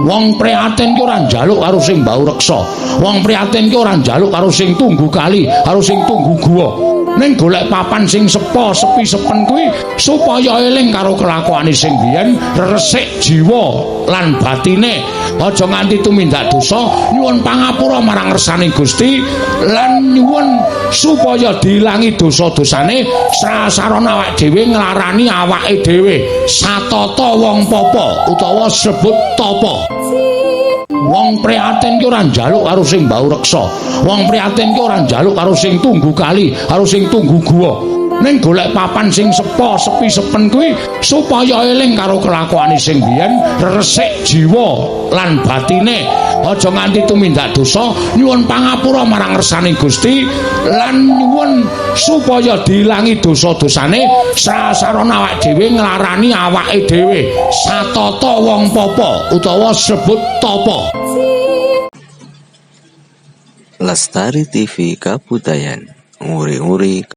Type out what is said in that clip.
Wong prihatin ki ora njaluk karo sing bau reksa. Wong prihatin ki ora njaluk karo sing tunggu kali, karo sing tunggu guwa. Ning golek papan sing sepo, sepi sepen kuwi supaya eling karo kelakuane sing biyen, resik jiwa lan batine. Aja nganti tumindak dosa, nyuwun pangapura marang ngersaning Gusti lan nyuwun supaya diilangi dosa-dosane. Sasarana awake dhewe nglarani awake dhewe. Satata wong papa utawa sebut tapa. Wong prihatin ki ora njaluk karo sing bau reksa. Wong prihatin ki ora njaluk karo sing tunggu kali, karo sing tunggu guwa. Ning golek papan sing sepo, sepi sepen kuwi supaya eling karo kelakuane sing biyen, resik jiwa lan batine. Aja nganti tumindak dosa, nyuwun pangapura marang ngersaning Gusti lan nyuwun supaya diilangi dosa-dosane. Sasarana awake dhewe nglarani awake dhewe. Satata wong papa utawa sebut tapa. Lestari TV Kabudayan, nguri-uri.